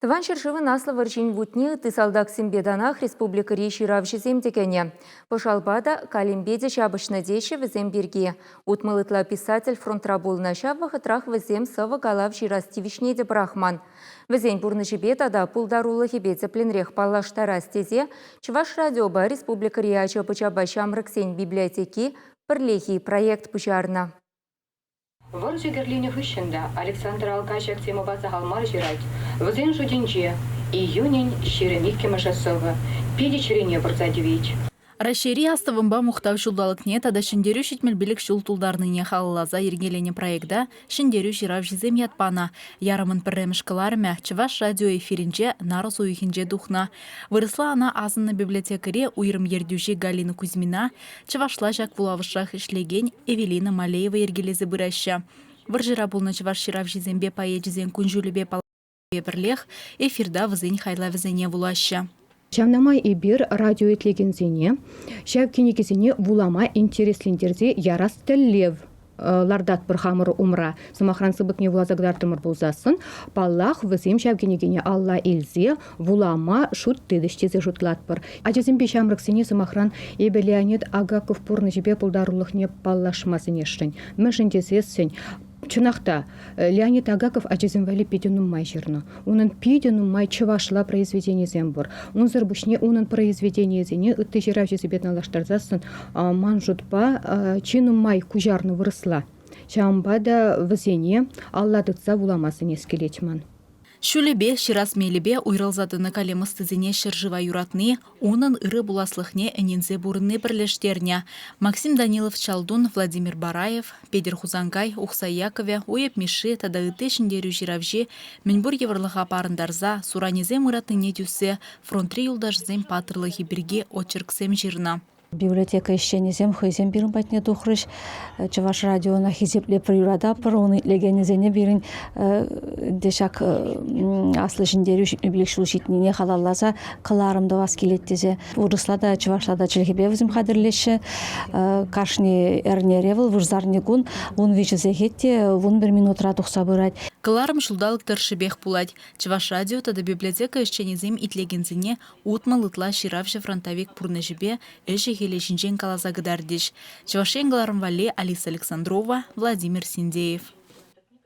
Тӑван ҫӗршывӑн Аслӑ вӑрҫин вутне ытти салтаксемпе танах республикӑри ҫыравҫӑсем те кӗнӗ. Пӑшалпа та, калемпе те ҫапӑҫнӑ теҫҫӗ вӗсем пирки. 60 ытла писатель фронтра пулнӑ, ҫав вӑхӑтрах вӗсем сӑвӑ-калав ҫырас тивӗҫне те пӑрахман. Вӗсен пурнӑҫӗпе тата пултарулӑхӗпе тӗплӗнрех паллаштарас тесе Чӑваш радиопа республикӑри ача-пӑчапа ҫамрӑксен библиотеки пӗрлехи проект пуҫарнӑ. Вӑрҫӑ кӗрленӗ хыҫҫӑн та Александр Алка ҫак темӑпа сахал мар ҫырать. Вӗсен шутӗнче июнӗн 22-мӗшӗ сӑвӑ питӗ чӗрене пырса тивет. Раҫҫейри Астӑвӑмпа мухтав ҫулталӑкне тата Ҫӗнтерӳ 75 ҫул тултарнине халалласа йӗркеленӗ проекта Ҫӗнтерӳ ҫыравҫисем ят панӑ. Ярӑмӑн пӗрремӗш кӑларӑмӗ Чӑваш радио эфирӗнче нарӑс уйӑхӗнче тухнӑ. Вырӑсла ӑна асӑннӑ библиотекӑри уйрӑм ертӳҫи Галина Кузьмина, Чӑвашла ҫак вулавӑшрах ӗҫлекен Эвелина Малеева йӗркелесе пыраҫҫӗ. Вӑрҫӑра пулнӑ чӑваш ҫыравҫисемпе поэчӗсен кун-ҫулӗпе пӗрлех эфирта вӗсен хайлавӗсене вулаҫҫӗ. Ҫавна май эпир радио итлекенсене ҫав кӗнекесене вулама интереслентерсе ярас тӗллев лартатпӑр хамӑр умра. Сӑмахран, сыпӑкне вуласа кӑтартрӑмӑр пулсассӑн, паллах, вӗсем ҫав кӗнекене алла илсе вулама шут тытӗҫ тесе шутлатпӑр. Ачасемпе ҫамрӑксене, сӑмахран, эпӗ Леонид Агаков пурнӑҫӗпе пултарулӑхне паллашма сӗнесшӗн. Мӗншӗн тесессӗн, чӑнах та, Леонид Агаков ачасем валли питӗ нумай ҫырнӑ. Унӑн питӗ нумай чӑвашла произведенисем пур. Унсӑр пуҫне унӑн произведенийӗсене ытти ҫыравҫӑсемпе танлаштарсассӑн, ман шутпа, чи нумай куҫарнӑ вырӑсла. Ҫавӑнпа та вӗсене алла тытса вулама сӗнес килет ман. Ҫулӗпе, ҫырас мелӗпе уйрӑлса тӑнӑ калем ӑстисене ҫӗршыва юратни, унӑн ырӑ пуласлӑхне ӗненсе пурӑнни пӗрлештернӗ. Максим Данилов-Чалтун, Владимир Бараев, Петӗр Хусанкай, Ухсай Яковӗ, Уйӑп Мишши тата ытти ҫӗнтерӳ ҫыравҫи мӗнпур йывӑрлӑха парӑнтарса, суранӗсем ыратнине тӳссе фронтри юлташӗсен паттӑрлӑхӗ пирки очерксем ҫырнӑ. Библиотека ӗҫченӗсем хӑйсем пирӗн патне тухрӗҫ. Чӑваш радиона хисеплетпӗр, юрататпӑр. Ун итлекенӗсене пирӗн те ҫак Аслӑ Ҫӗнтерӳ 75 ҫул ҫитнине халалласа кӑларӑм тӑвас килет тесе. Вырӑсла та, чӑвашла та чӗлхепе вӗсем хатӗрлеҫҫӗ. Кашни эрнере вӑл вырсарни кун 13 сехет те 11 минутра тухса пырать. Кӑларӑм ҫулталӑк тӑршшӗпех пулать. Чӑваш радио тата библиотека ӗҫченӗсем итлекенсене 60 ытла ҫыравҫӑ-фронтовик пурнӑҫӗпе ӗҫӗ-хӗлӗ ҫинчен каласа кӑтартӗҫ. Чӑваш Ен кӑларӑм валли Алиса Александрова, Владимир Синдеев.